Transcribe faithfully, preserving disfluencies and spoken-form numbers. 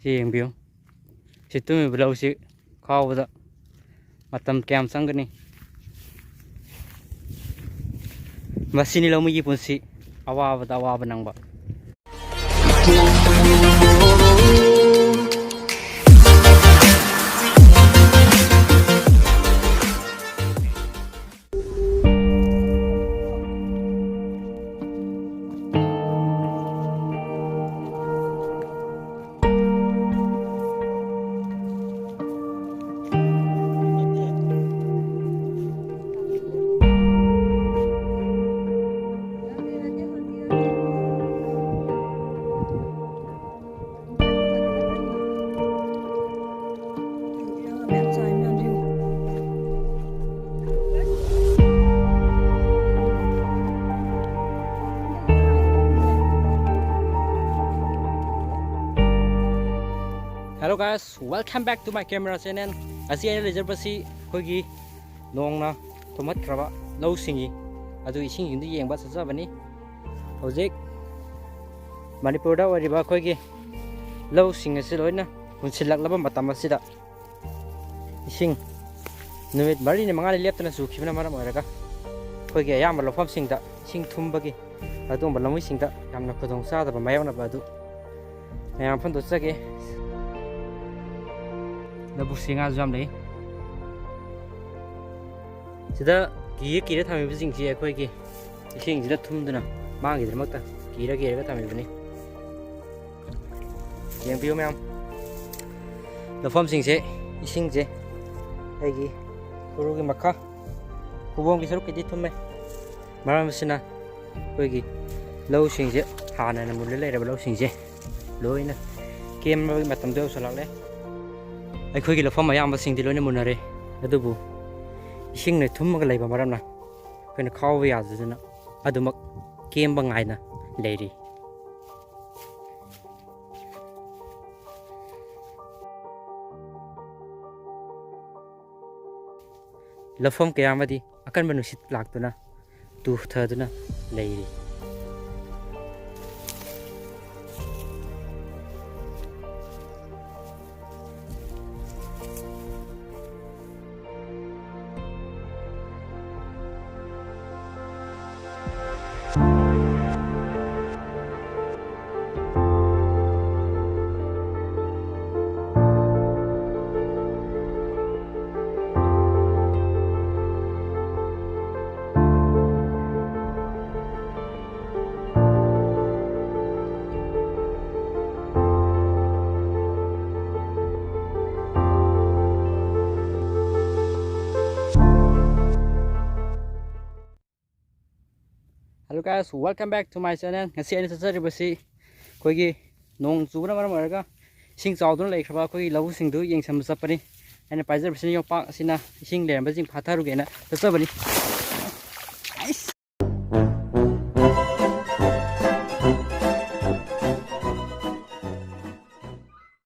ꯁꯤ ꯌꯦꯡꯕꯤꯌꯨ꯫ ꯁꯤ ꯇꯨꯝꯃꯤꯕ ꯂꯧꯁꯤ ꯈꯥꯎꯕꯗ ꯃꯇꯝ ꯀꯌꯥꯝ ꯆꯪꯒꯅꯤ? ꯃꯁꯤꯅꯤ ꯂꯧꯃꯤꯒꯤ ꯄꯨꯟꯁꯤ, ꯑꯋꯥꯕꯗ ꯑꯋꯥꯕ ꯅꯪꯕ꯫ Hello guys, welcome back to my camera channel. ꯉꯁꯤ ꯑꯩꯅ ꯂꯩꯖꯔꯤꯕꯁꯤ ꯑꯩꯈꯣꯏꯒꯤ ꯅꯣꯡꯅ ꯊꯨꯝꯍꯠꯈ꯭ꯔꯕ ꯂꯧꯁꯤꯡꯒꯤ ꯑꯗꯨ ꯏꯁꯤꯡꯁꯤꯡꯗꯨ ꯌꯦꯡꯕ ꯆꯠꯆꯕꯅꯤ꯫ ꯍꯧꯖꯤꯛ ꯃꯅꯤꯄꯨꯔꯗ ꯑꯣꯏꯔꯤꯕ ꯑꯩꯈꯣꯏꯒꯤ ꯂꯧꯁꯤꯡ ꯑꯁꯤ ꯂꯣꯏꯅ ꯃꯨꯟꯁꯤꯜꯂꯛꯂꯕ ꯃꯇꯝ ꯑꯁꯤꯗ, ꯏꯁꯤꯡ ꯅꯨꯃꯤꯠ ꯃꯔꯤꯅꯤ ꯃꯉꯥꯅꯤ ꯂꯦꯞꯇꯅ ꯆꯨꯈꯤꯕꯅ ꯃꯔꯝ ꯑꯣꯏꯔꯒ, ꯑꯩꯈꯣꯏꯒꯤ ꯑꯌꯥꯝꯕ ꯂꯧꯐꯝꯁꯤꯡꯗ ꯏꯁꯤꯡ ꯊꯨꯝꯕꯒꯤ ꯑꯗꯨꯒꯨꯝꯕ ꯂꯧꯃꯤꯁꯤꯡꯗ ꯌꯥꯝꯅ ꯈꯨꯗꯣꯡꯆꯥꯗꯕ ꯃꯥꯌꯣꯛꯅꯕ ꯑꯗꯨ ꯃꯌꯥꯝ ꯐꯣꯡꯗꯣꯛꯆꯒꯦ꯫ ꯂꯧꯕꯨꯛꯁꯤ ꯉꯥꯁꯨ ꯌꯥꯝ ꯂꯩ꯫ ꯁꯤꯗ ꯀꯤꯔ ꯀꯤꯔ ꯊꯝꯃꯤꯕꯁꯤꯡꯁꯤ ꯑꯩꯈꯣꯏꯒꯤ ꯏꯁꯤꯡꯁꯤꯗ ꯊꯨꯝꯗꯨꯅ ꯃꯥꯡꯈꯤꯗꯅꯕ ꯀꯤꯔ ꯀꯤꯔꯒ ꯊꯝꯃꯤꯕꯅꯤ꯫ ꯌꯦꯡꯕꯤꯌꯨ ꯃꯌꯥꯝ, ꯂꯧꯐꯝꯁꯤꯡꯁꯦ, ꯏꯁꯤꯡꯁꯦ ꯑꯩꯒꯤ ꯈꯨꯔꯨꯒꯤ ꯃꯈꯥ, ꯈꯨꯕꯣꯝꯒꯤ ꯁꯔꯨꯛꯀꯤꯗꯤ ꯊꯨꯝꯃꯦ꯫ ꯃꯔꯝ ꯑꯁꯤꯅ ꯑꯩꯈꯣꯏꯒꯤ ꯂꯧꯁꯤꯡꯁꯦ, ꯍꯥꯟꯅꯅ ꯃꯨꯜꯂ ꯂꯩꯔꯕ ꯂꯧꯁꯤꯡꯁꯦ ꯂꯣꯏꯅ ꯀꯦꯝꯕꯒꯤ ꯃꯇꯝꯗꯣ ꯌꯧꯁꯤꯜꯂꯛꯂꯦ꯫ ꯑꯩꯈꯣꯏꯒꯤ ꯂꯧꯐꯝ ꯑꯌꯥꯝꯕꯁꯤꯡꯗꯤ ꯂꯣꯏꯅ ꯃꯨꯟꯅꯔꯦ, ꯑꯗꯨꯕꯨ ꯏꯁꯤꯡꯅ ꯊꯨꯝꯃꯒ ꯂꯩꯕ ꯃꯔꯝꯅ ꯑꯩꯈꯣꯏꯅ ꯈꯥꯎꯕ ꯌꯥꯗꯗꯅ ꯑꯗꯨꯃꯛ ꯀꯦꯝꯕ ꯉꯥꯏꯅ ꯂꯩꯔꯤ꯫ ꯂꯧꯐꯝ ꯀꯌꯥ ꯑꯃꯗꯤ ꯑꯀꯟꯕ ꯅꯨꯡꯁꯤꯠ ꯂꯥꯛꯇꯨꯅ ꯇꯨꯊꯗꯨꯅ ꯂꯩꯔꯤ꯫ Hello guys, welcome back to my channel. ꯉꯁꯤ ꯑꯩꯅ ꯆꯠꯆꯔꯤꯕꯁꯤ ꯑꯩꯈꯣꯏꯒꯤ ꯅꯣꯡ ꯆꯨꯕꯅ ꯃꯔꯝ ꯑꯣꯏꯔꯒ ꯏꯁꯤꯡ ꯆꯥꯎꯗꯨꯅ ꯂꯩꯈ꯭ꯔꯕ ꯑꯩꯈꯣꯏꯒꯤ ꯂꯧꯕꯨꯛꯁꯤꯡꯗꯨ ꯌꯦꯡꯁꯤꯟꯕ ꯆꯠꯄꯅꯤ꯫ ꯑꯩꯅ ꯄꯥꯏꯖꯔꯤꯕꯁꯤꯅ ꯌꯣꯄꯥꯛ ꯑꯁꯤꯅ ꯏꯁꯤꯡ ꯂꯩꯔꯝꯕꯁꯤꯡ ꯐꯥꯊꯔꯨꯒꯦꯅ ꯆꯠꯆꯕꯅꯤ꯫